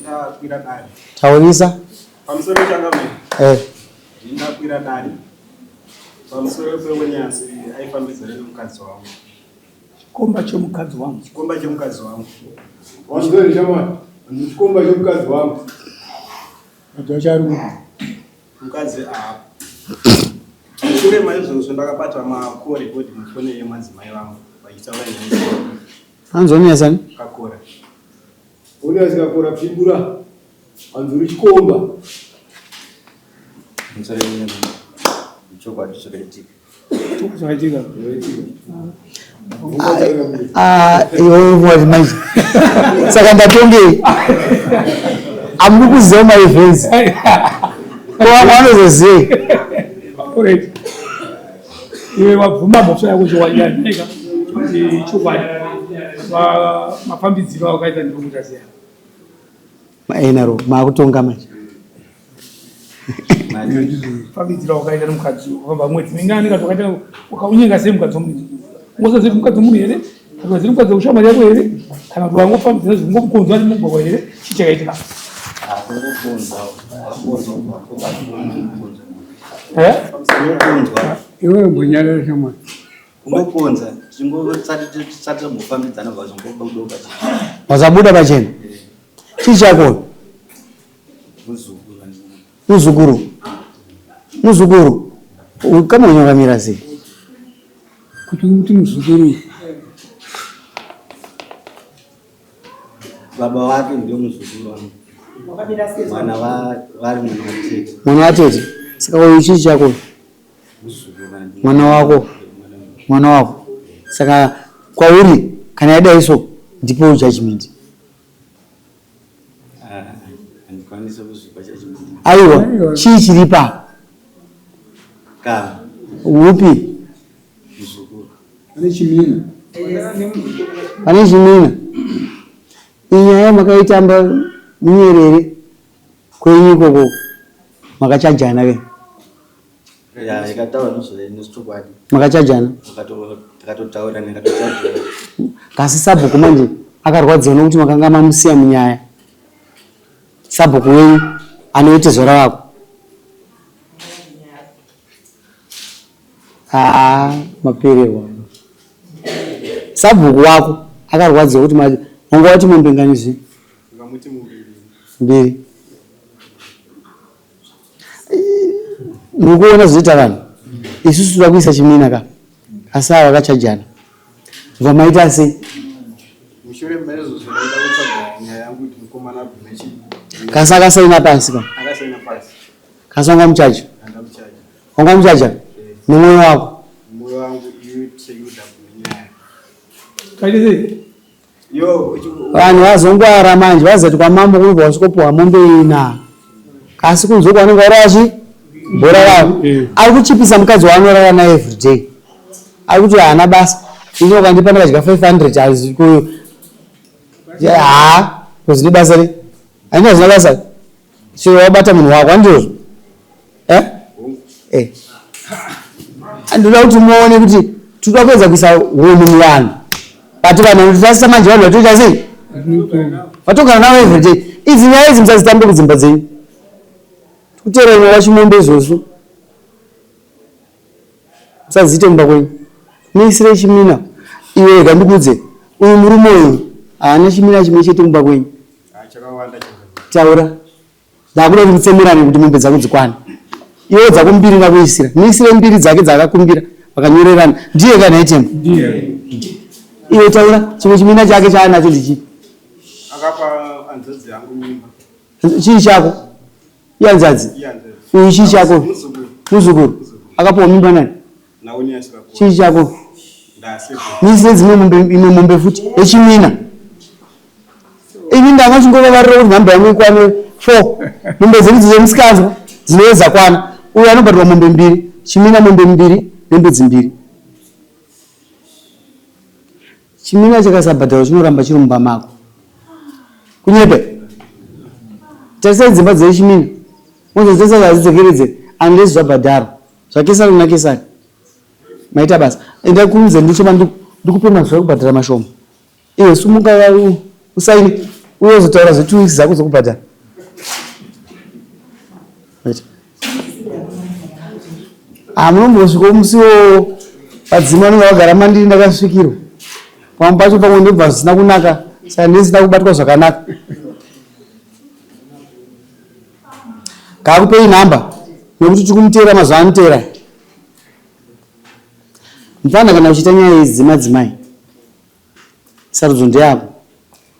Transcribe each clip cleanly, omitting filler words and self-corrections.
Ndakwira dare. Taurisa. Pamusoro changamire. Eh. Ndakwira dare. Pamusoro pewenyasi aifambidzana nemukadzi wangu. Chikomba chemukadzi wangu. Chikomba chemukadzi wangu. Wanzweri shamwari. Chikomba chemukadzi wangu. Mukadzi wacho ari kupi? Mukadzi apo. Mushure maizvozvo ndakabata macall record mufoni yemadzimai vangu vachitaura nyaya. Hanzi onyasani? Kakora. Oniasi kakora pindura. Hanzi uri chikomba. Chokwadi zvakaitika. Zvakaitika. Ah, iwe wati manje. Saka ndatongei. Amuri kuziva maevents. Ko vamwe vanozozivei? Alright. Iwe wabvuma mhosva yako chokwadi yaneka kuti chokwadi mafambidziro awakaita ndiwo mutadzi yako. Maenaro maakutonga manje. Fambidziro awakaita nemukadzi wakafamba mwedzi mingani kana wakaita wakaunyenga sei mukadzi womunhu? Ungoziva kuti mukadzi womunhu here? Kana kuti mukadzi weushamwari yako here? Kana kuti wangofambidzira zvingomukonzwa ari mumugwagwa here? Chii chakaitika? Eh? Iwewe mbonyarara shamwari. Kungokonza tichingotsati tambofambidzana bva zvongobuda pachena. Wazabuda pachena. Chii chako? Muzukuru. Muzukuru. Muzukuru. Kama unyakamira sei? Kuti umuti muzukuru. Baba wake ndio muzukuru wangu. Mwana vari mwana watete. Mwana watete. Saka uyu chii chako? Mwana wako. Mwana wako. Saka kwauri kana yadai so ndipo judgment. Handikwanisi kuzvipa judgment. Aiwa, chii chiri pa? Ka. Upi? Muzukuru. Pane chimina. Pane chimina. Inyaya makaitamba munyerere kwenyu ikoko makachajana ke? Ya, ikataura nezvechokwadi. Makachajana? Takatotaura nekatochajana. Kasi sabhuku manje akarwadziwa nokuti makanga mamusiya munyaya. Sabhuku wenyu anoita zora wako. Haa, mapererwa. Sabhuku wako akarwadziwa kuti wanga wati mombe ngani zvi? Ngamuti mombe mbiri. Muri kuona zvinoita vanhu. Isusu toda kuisa chimina ka. Asi ava vakachajana. Bva maita sei? Mushure maizvozvo ndaida kutsvaga nyaya yangu kuti mukomana abvume chii. Kasi akasaina pasi ka. Akasaina pasi. Kasi wanga muchaja. Andamuchaja. Wanga muchaja? Nemwoyo wako. Mwoyo wangu iwe seyuda nyaya. Kaite sei? Yo, Vanhu vazongwara manje vazati kwamambo kunobva wasvikopiwa mombe ina. Kasi kunze kwavanenge vari vachi bhora ravo. Ari kuchipisa mukadzi waanorara naye everyday. Ari kuti haana basa. Ini ukandipa ndakadya 500 hazi ku haa kuzini basa re. Haina zvina basa. So wabata munhu wako handizvo? Eh? Eh. Ndoda kuti muone kuti tinoda kuedza kuisa hunhu muvanhu. But vanhu vanotirasisa manje vanhu vatoita sei? Vatogara navo everyday. Idzi nyaya idzi musadzitambe kudzimba dzenyu. Tikuteera imwe wachimombe izvozvo. Musadziite kumba kwenyu. Muisire chimina. Iwe rega ndikuudze. Uyu murume uyu haana chimina chimwe chete kumba kwenyu. Chakawanda Taura. Ndakuda kuti mutsemerane kuti mombe dzako dzikwane. Iwe dzako mbiri ndakuisira. Muisire mbiri dzake dzaakakumbira vakanyorerana. Ndiye kana item. Ndiye. Iwe taura chimwe chimina chake chaanacho ndichipi? Akapa hanzvadzi yangu mimba. Chii chako? Ihanzvadzi. Ihanzvadzi. Uyu chii chako? Muzukuru. Muzukuru. Akapiwa mimba nani? Naoni asikakuwa. Chii chako? Ndaseko. Muisire dzimwe mombe imwe mombe futi yechimina. Ini ndanga chingovavarira kuti nhamba yangu ikwane 4. Mombe dzedu dzemusikanzwa dzinove dzakwana. Uyu anobhadharwa mombe mbiri, chimina mombe mbiri nembudzi mbiri. Chimina chakasabhadharwa chinoramba chiri mumba mako. Kunyepe. Tarisai dzimba dzechimina. Mozodzesa hadzidzokeredze unless zvabhadharwa. ZvaKesari kuna Kesari. Maita basa. Enda kurumidza ndichoma ndikupe mazuva ekubhadhara mashoma. Iwe sumuka usaine. Uye uzotaura zve 2 weeks dzako dzokubhadhara. Ah, munombosvika musi iwowo vadzimu vanenge vagara mandiri ndakasvikirwa. Pamwe pacho pamwe ndobva zvisina kunaka saka ndisina kubatwa zvakanaka. Ngaakupei nhamba nekuti tiri kumuteera mazuva anoteera. Mfana kana uchiita nyaya idzi dzemadzimai sarudzo ndeyako.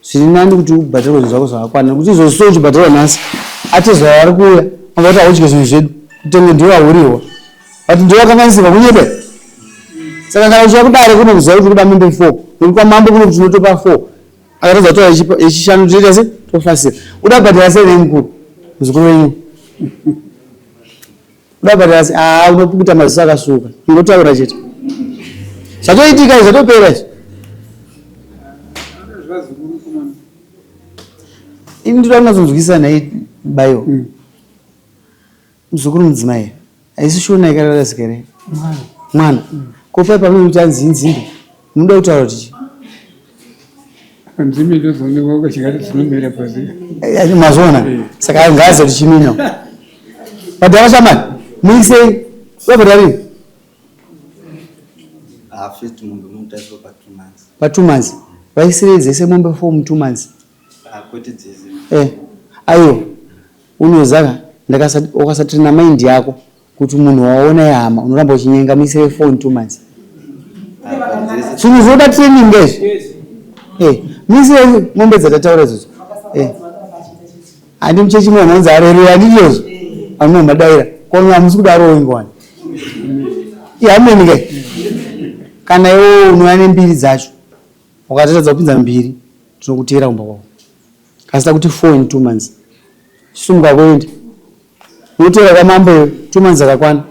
Zviri nani kuti ubhadharwe zvinhu zvako zvakakwana nekuti izvozvi so uchibhadharwa nhasi atezvara vari kuuya vanga kuti haudye zvinhu zvedu kutenge ndiwe wahuriwa but ndiwe wakanganisirwa kunyepe saka kana uchiya kudare kuno kuziva kuti kuda mombe four nekuti kwamambo kuno kuti unotopa four akatadza kutora yechishanu toita se tofasira uda kubhadhara sei nei mukuru muzukuru wenyu uda kubhadhara sei haa unopukuta maziso akasuka ingotaura chete zvatoitika izvi zvatopera izvi ini ndoda kunatsonzwisisa nhai bayo mm. Muzukuru mudzimai haisi shona yakararasika here? Mwana. Mm. Ko pai pamunoti anzi inzimbe munoda kutaura kuti chii? Nzimbe ndozoonekwa ukachikati dzinomera pasi. Eh, eh, mazviona? Eh. Saka ngaaze kuti chimino. Bhadhara shamani. Muisei. Wabhadhara rini? Ah, first mombe munotariswa pa 2 months. Pa 2 months. Vaisirei dzese mombe 4 mu 2 months. Ah, kwete dzese. Eh. Aiwa. Unozaka ukasatraina mind yako kuti munhu waona ihama unoramba uchinyenga muisire phone 2 months. Zvinhu zvinoda training izvi. Eh, muisire mombe dzatataura idzodzo. Eh. Handi muchechi mwe vanonzi areruya handiti izvozvo. Vamwe madaira. Ko hamusi kudaro ingwani. Ihameni ke. Kana iwe unouya nembiri dzacho. Ukatadza kupinza mbiri tinokuteera kumba kwako. Kasi takuti 4 in 2 months. Sumuka kuenda. Unoteera kwamambo iwe 2 months akakwana.